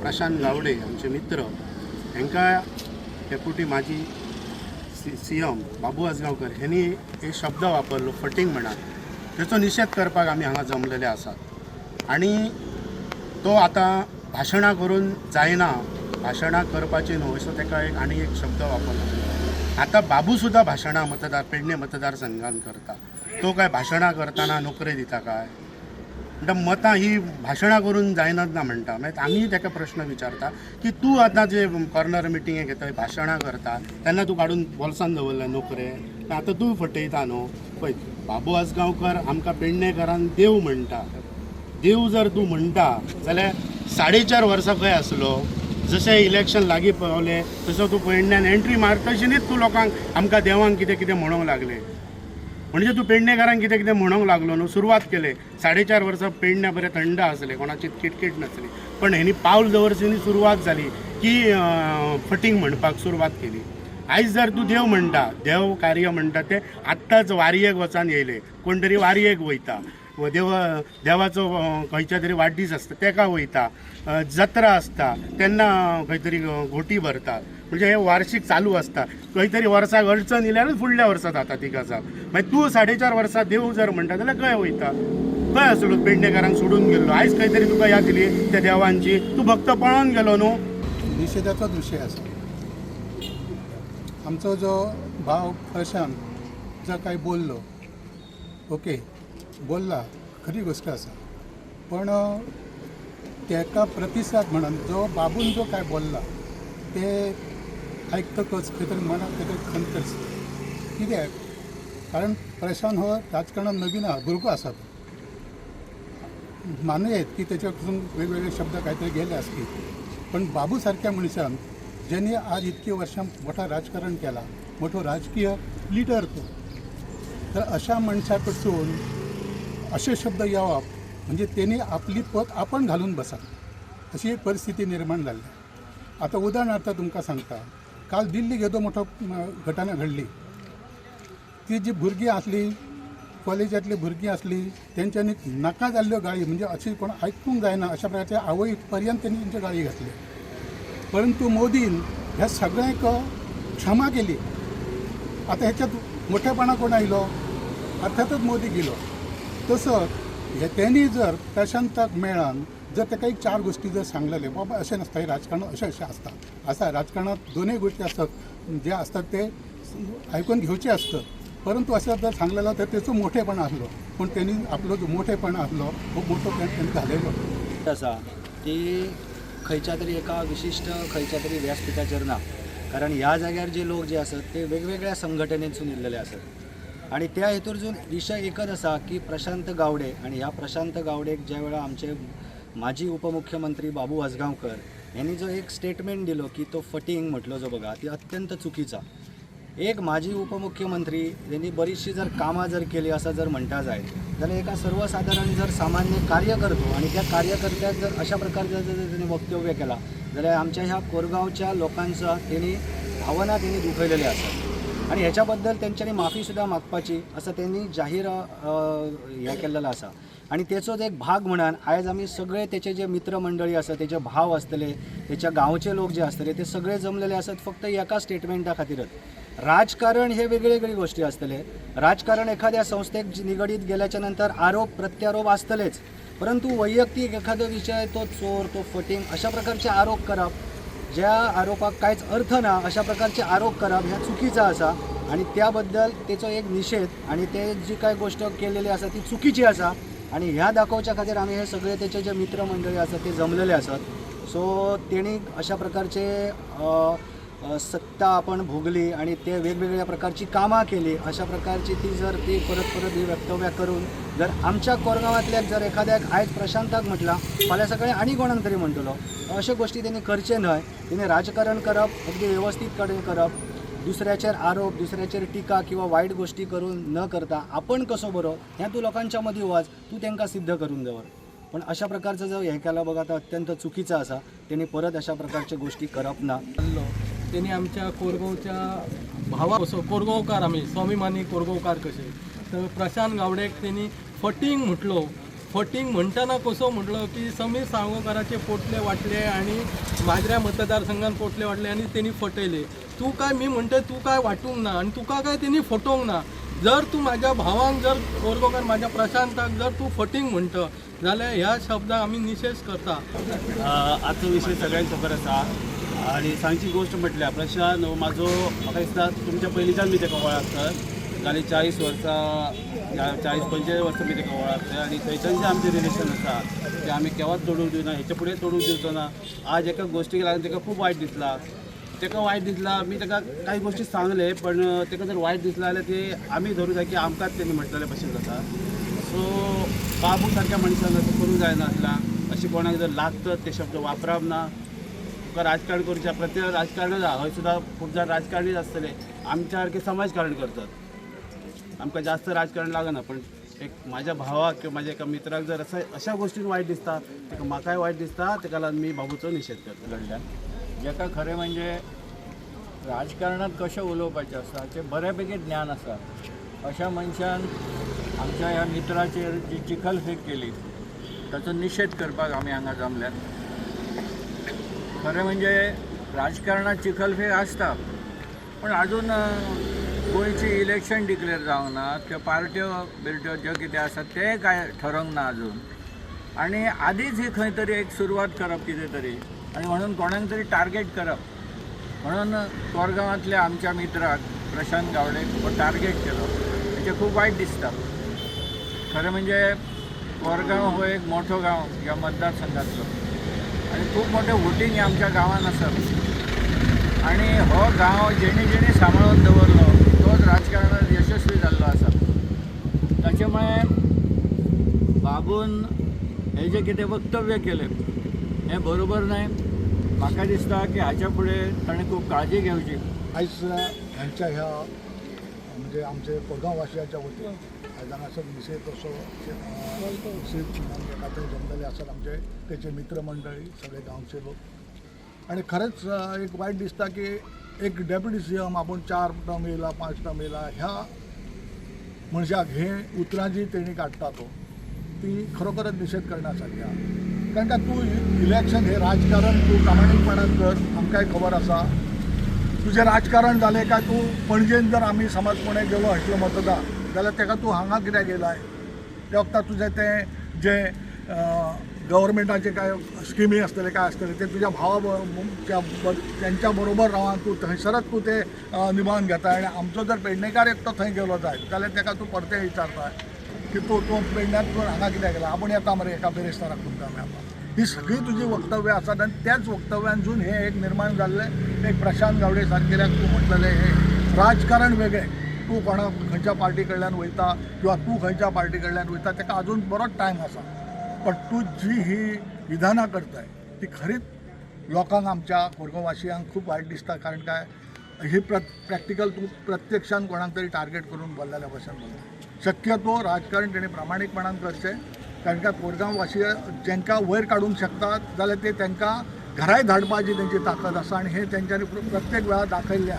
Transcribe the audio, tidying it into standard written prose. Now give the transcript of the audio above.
प्रशांत गावडे आमचे मित्र हांकां डेप्युटी माजी सी एम बाबू आजगांवकर ह्यांनी एक शब्द वापरलो, फटींग म्हणा. तेचो निशेध करपाक आमी हांगा जमलेले आसात. आनी तो आतां भाशणां करून जायना, भाशणां करपाची न्हू असो ताका एक आनी एक शब्द वापरलो. आतां बाबू सुद्दां भाशणां मतदार पेडणे मतदारसंघान करता. तो काय भाशणां करतना नोकरी दिता काय म्हणटा? मतां ही भाशणां करून जायनात ना म्हणटा. मागीर आमी ताका प्रश्न विचारता की तूं आतां जे कॉर्नर मिटींगे घेता, भाशणां करता, तेन्ना तूं काडून बोल्सान दवरले नोकरे, आतां तूं फटयता न्हू. पळय, बाबू आजगांवकर आमकां पेडणेकारान देव म्हणटा. देव जर तूं म्हणटा जाल्यार 4.5 वर्सां खंय आसलो? जशें इलेक्शन लागीं पावलें तसो तूं पेडण्यान एंट्री मार, तशेंच तूं लोकांक आमकां देवांक कितें कितें म्हणूंक लागले. म्हणजे तूं पेडणेकारांक कितें कितें म्हणूंक लागलो न्हू, सुरवात केले. 4.5 वर्सां पेडण्या बरें थंड आसलें, कोणाची किटकीट नासली. पण हेणी पावल दवरची सुरवात जाली की फटींग म्हणपाक सुरवात केली. आयज जर तूं देव म्हणटा, देव कार्य म्हणटा, ते आत्ताच वारयेक वचान येयले. कोण तरी वारयेक वयता व देव देवाचो खंयच्या तरी वाडदीस आसता तेका वयता, जत्रा आसता तेन्ना खंय तरी घोटी भरता. म्हणजे हे वार्षिक चालू आसता. खंय तरी वर्साक अडचण येयल्यारूच फुडल्या वर्सा जाता ती गजाल. मागीर तूं 4.5 वर्सां देव जर म्हणटा जाल्यार खंय वयता, खंय आसलो? पेडणेकारांक सोडून गेल्लो. आयज खंय तरी तुका याद येयली त्या देवांची, तूं भक्त पळोवन गेलो न्हू. निशेधाचोच विशय आसा. आमचो जो भाव प्रशांत जो काय बोललो, ओके बोलला, खरी गोश्ट आसा. पण ताका प्रतिसाद म्हणून जो बाबून जो काय बोलला ते आयकतकच खंय तरी मनाक खंय तरी खंत दिसता. कित्याक? कारण प्रशांत हो राजकारणात नवीन आहा, भुरगो आसा तो. मानूं येत की तेच्या कडसून वेगवेगळे शब्द कांय तरी गेले आसतील, पण बाबू सारक्या मनशान ज्यांनी आज इतकी वर्षां मोठा राजकारण केला, मोठो राजकीय लिडर तो, तर अशा मनशाकडसून असे शब्द येवप म्हणजे त्यांनी आपली पत आपण घालून बसप अशी एक परिस्थिती निर्माण जाल्ली. आतां उदाहरणार्थ तुमकां सांगता, काल दिल्लीक येदो मोठो घटना घडली. ती जी भुरगीं आसली, कॉलेजांतली भुरगीं आसली, तेंच्यांनी नाका जाल्ल्यो गाळी, म्हणजे अशी कोण आयकूंक जायना अशा प्रकारच्या आवय पर्यंत त्यांनी तेंच्यो गाळी घातल्यो. परंतु मोदीन ह्या सगळ्यांक क्षमा केली. आतां ह्याच्यात मोठेपणा कोण आयलो? अर्थातच मोदी गेलो. तसंच हे त्यांनी जर प्रशांताक मेळान जर ताका एक चार गोष्टी जर सांगलेले, बाबा अशें नासता, हे राजकारण अशें अशें आसता, आसा राजकारणात दोनूय गोष्टी आसतात, जे आसतात ते आयकून घेवचे आसतात, परंतु अशें जर सांगलेलो तर तेचो मोठेपणा आसलो. पूण त्यांनी आपलो जो मोठेपणा आसलो हो मोठो त्यांनी घालयलो. आसा ती खंयच्या तरी एका विशिश्ट खंयच्या तरी व्यासपिठाचेर ना, कारण ह्या जाग्यार जे लोक जे आसत ते वेगवेगळ्या संघटनेतसून येयल्लेले आसत आणि त्या हेतूरसून विशय एकच आसा की प्रशांत गावडे आणि ह्या प्रशांत गावडेक ज्या वेळार आमचे माजी उपमुख्यमंत्री बाबू आजगांवकर यांनी जो एक स्टेटमेंट दिलो की तो फटींग म्हटलो जो बघा, ती अत्यंत चुकीचा. एक माजी उपमुख्यमंत्री त्यांनी बरीचशी जर कामां जर केली असं जर म्हणटा जायत जाल्यार एका सर्वसाधारण जर सामान्य कार्यकर्तो आणि त्या कार्यकर्त्याक जर अशा प्रकारचं जर त्यांनी वक्तव्य केला जाल्यार आमच्या ह्या कोरगांवच्या लोकांचा त्यांनी भावना त्यांनी दुखयलेले आसात आणि ह्याच्याबद्दल तेंच्यांनी माफी सुद्दां मागपाची असं त्यांनी जाहीर हें केल्लेलो आसा. आणि तेचोच एक भाग म्हणून आयज आमी सगळे तेचे जे मित्रमंडळी आसा, तेचे भाव आसतले, तेच्या गांवचे लोक जे आसतले, ते सगळे जमलेले आसात फक्त एका स्टेटमेंटा खातीरच. राजकारण हे वेगळे वेगळी गोष्टी आसतले. राजकारण एखाद्या संस्थेक निगडीत गेल्याच्या नंतर आरोप प्रत्यारोप आसतलेच, परंतु वैयक्तिक एखादो विषय, तो चोर, तो फटींग अशा प्रकारचे आरोप करप, ज्या आरोपाक कांयच अर्थ ना अशा प्रकारचे आरोप करप ह्या चुकीचा आसा आणि त्याबद्दल तेचो एक निशेध आणि ते जी काय गोष्ट केलेली आसा ती चुकीची आसा आणि ह्या दाखोवच्या खातीर आमी हे सगळे तेचे जे मित्रमंडळी आसात ते जमलेले आसात. सो तेणी अशा प्रकारचे अ, अ, सत्ता आपण भोगली आणि ते वेगवेगळ्या प्रकारची कामां केली, अशा प्रकारची ती जर ती परत परत ही वक्तव्या करून जर आमच्या कोरगांवांतल्याक जर एखाद्याक आयज प्रशांताक म्हटलां, फाल्यां सकाळी आनी कोणाक तरी म्हणटलो. अश्यो गोश्टी तेणी करचे न्हय. तेणी राजकारण करप अगदी वेवस्थीत कडेन करप, दुसऱ्याचेर आरोप, दुसऱ्याचेर टिका किंवा वायट गोश्टी करून न करता आपण कसो बरो हें तूं लोकांच्या मदीं वच, तूं तांकां सिद्ध करून दवर. पण अशा प्रकारचं जर हें केलां बघा, तर अत्यंत चुकीचं आसा. तेणी परत अशा प्रकारच्यो गोश्टी करप ना. जाल्लो तेणी आमच्या कोरगांवच्या भावा असो कोरगांवकार, आमी स्वाभिमानी कोरगांवकार कशे, तर प्रशांत गावडेक तेणी फटींग म्हटलो. फटींग म्हणटना कसो म्हटलो की समीर साळगांवकाराचे पोटले वांटले आनी माजऱ्या मतदारसंघान पोटले वांटले आनी तेणी फटयले. तूं काय मी म्हणटा तूं काय वांटूंक ना आनी तुका काय तेणी फटोवंक ना. जर तूं म्हाज्या भावांक जर कोरगांवकार म्हाज्या प्रशांताक जर तूं फटींग म्हणटा जाल्यार ह्या शब्दाक आमी निशेध करता. आजचो विशय सगळ्यांक खबर आसा आनी सांगची गोश्ट म्हटल्यार प्रशांत हो म्हाजो, म्हाका दिसता तुमच्या पयलींच्यान मी तेका वळखता. जाली 40 वर्सां, 40-45 वर्सां मी तेका वळखता आनी थंयच्यान जें आमचें रिलेशन आसा तें आमी केव्हाच तोडूंक दिवना, हेच्या फुडें तोडूंक दिवचो ना. आज एका गोश्टीक लागून तेका खूब वायट दिसलां, तेका वायट दिसलां. मी तेका कांय गोश्टी सांगले पण तेका जर वायट दिसलां जाल्यार ते आमी धरूं जाय की आमकांच तेणी म्हणटले भशेन जाता. सो बाबू सारक्या मनशान अशें करूंक जायना आसलां. अशें कोणाक जर लागतात ते शब्द वापरप ना. तुका राजकारण करूचें, प्रत्येक राजकारणच आहा, हय सुद्दां खूब जाण राजकारणीच आसतले, आमच्या सारके समाजकारण करतात. आमकां जास्त राजकारण लागना, पण एक म्हाज्या भावाक किंवा म्हाज्या एका मित्राक जर असं अशा गोश्टीन वायट दिसता तेका म्हाकाय वायट दिसता, तेका लागून मी बाबूचो निशेध करता. घडल्यान जेका खरें म्हणजे राजकारणात कशें उलोवपाचें आसता हाचें बऱ्यापैकी ज्ञान आसा, अशा मनशान आमच्या ह्या मित्राचेर जी चिखलफेक केली ताचो निशेध करपाक आमी हांगा जमल्यात. खरें म्हणजे राजकारणात चिखलफेक आसता, पण अजून गोंयची इलेक्शन डिक्लेअर जावंक ना, त्यो पार्ट्यो बिर्ट्यो ज्यो कितें आसा तें कांय ठरोवंक ना अजून, आनी आदींच ही खंय तरी एक सुरवात करप कितें तरी, आनी म्हणून कोणाक तरी टार्गेट करप. म्हणून कोरगांवांतल्या आमच्या मित्राक प्रशांत गावडेक हो टार्गेट केलो, हेचें खूब वायट दिसता. खरें म्हणजे कोरगांव हो एक मोठो गांव ह्या मतदारसंघातलो आनी खूब मोठें वोटींग हें आमच्या गांवांत आसा, आनी हो गांव जेणी जेणी सांबाळून दवरलो तोच राजकारणात यशस्वी जाल्लो आसा. ताचे मुळे बाबून हे जे कितें वक्तव्य केलें हें बरोबर न्हय. म्हाका दिसता की हाच्या फुडें ताणें खूब काळजी घेवची. आयज ह्यांच्या ह्या म्हणजे आमचे कोरगांव वासियांच्या वतीन आयज हांगासर निशेध असो निशेध एका जमलेले आसात आमचे तेचे मित्रमंडळी सगळे गांवचे लोक. आनी खरेंच एक वायट दिसता की एक डेप्युटी सी एम आपूण 4 टर्म येयला 5 टर्म येयला ह्या मनशाक हे उतरां जी तेणी काडटा तो ती खरोखरच निशेध करण्यासारखी आहा. कारण काय तूं इलेक्शन हे राजकारण तूं प्रामाणीकपणान कर, आमकांय खबर आसा तुजें राजकारण जालें काय तूं पणजेन जर आमी समज कोणें गेलो हटलो मतदार जाल्यार तेका तूं हांगा कित्याक येयलाय? त्या वखता तुजें तें जें गव्हर्मेंटाचे काय स्किमी आसतले काय आसतले ते तुज्या भावा तेंच्या बरोबर रावन तूं थंयसरच तूं ते निभावन घेता. आनी आमचो जर पेडणेकार एकटो थंय गेलो जायत जाल्यार तेका तूं परतें विचारता की तूं तूं पेडण्यात तूं हांगा कित्याक गेला? आपूण येता मरे एका बिरेस्ताराक तुमकां मेळपाक. ही सगळी तुजी वक्तव्यां आसात आनी त्याच वक्तव्यांतसून हें एक निर्माण जाल्लें एक प्रशांत गावडे सारकेल्याक तूं म्हटलेलें हें राजकारण वेगळें. तूं कोणा खंयच्या पार्टी कडल्यान वयता किंवा तूं खंयच्या पार्टी कडल्यान वयता तेका अजून बरोच टायम आसा, पण तूं जी ही विधानां करताय ती खरीच लोकांक आमच्या कोरगांववासियांक खूब वायट दिसता. कारण काय ही प्रॅक्टिकल तूं प्रत्यक्षान कोणाक तरी टार्गेट करून बोल्लेल्या भशेन बोलता. शक्यतो राजकारण तेणी प्रामाणीकपणान करचें, कारण काय कोरगांववासी जेंकां वयर काडूंक शकतात जाल्यार ते तांकां घराय धाडपाची तेंची ताकद आसा आनी हें तेंच्यांनी प्रत्येक वेळार दाखयल्लें आसा.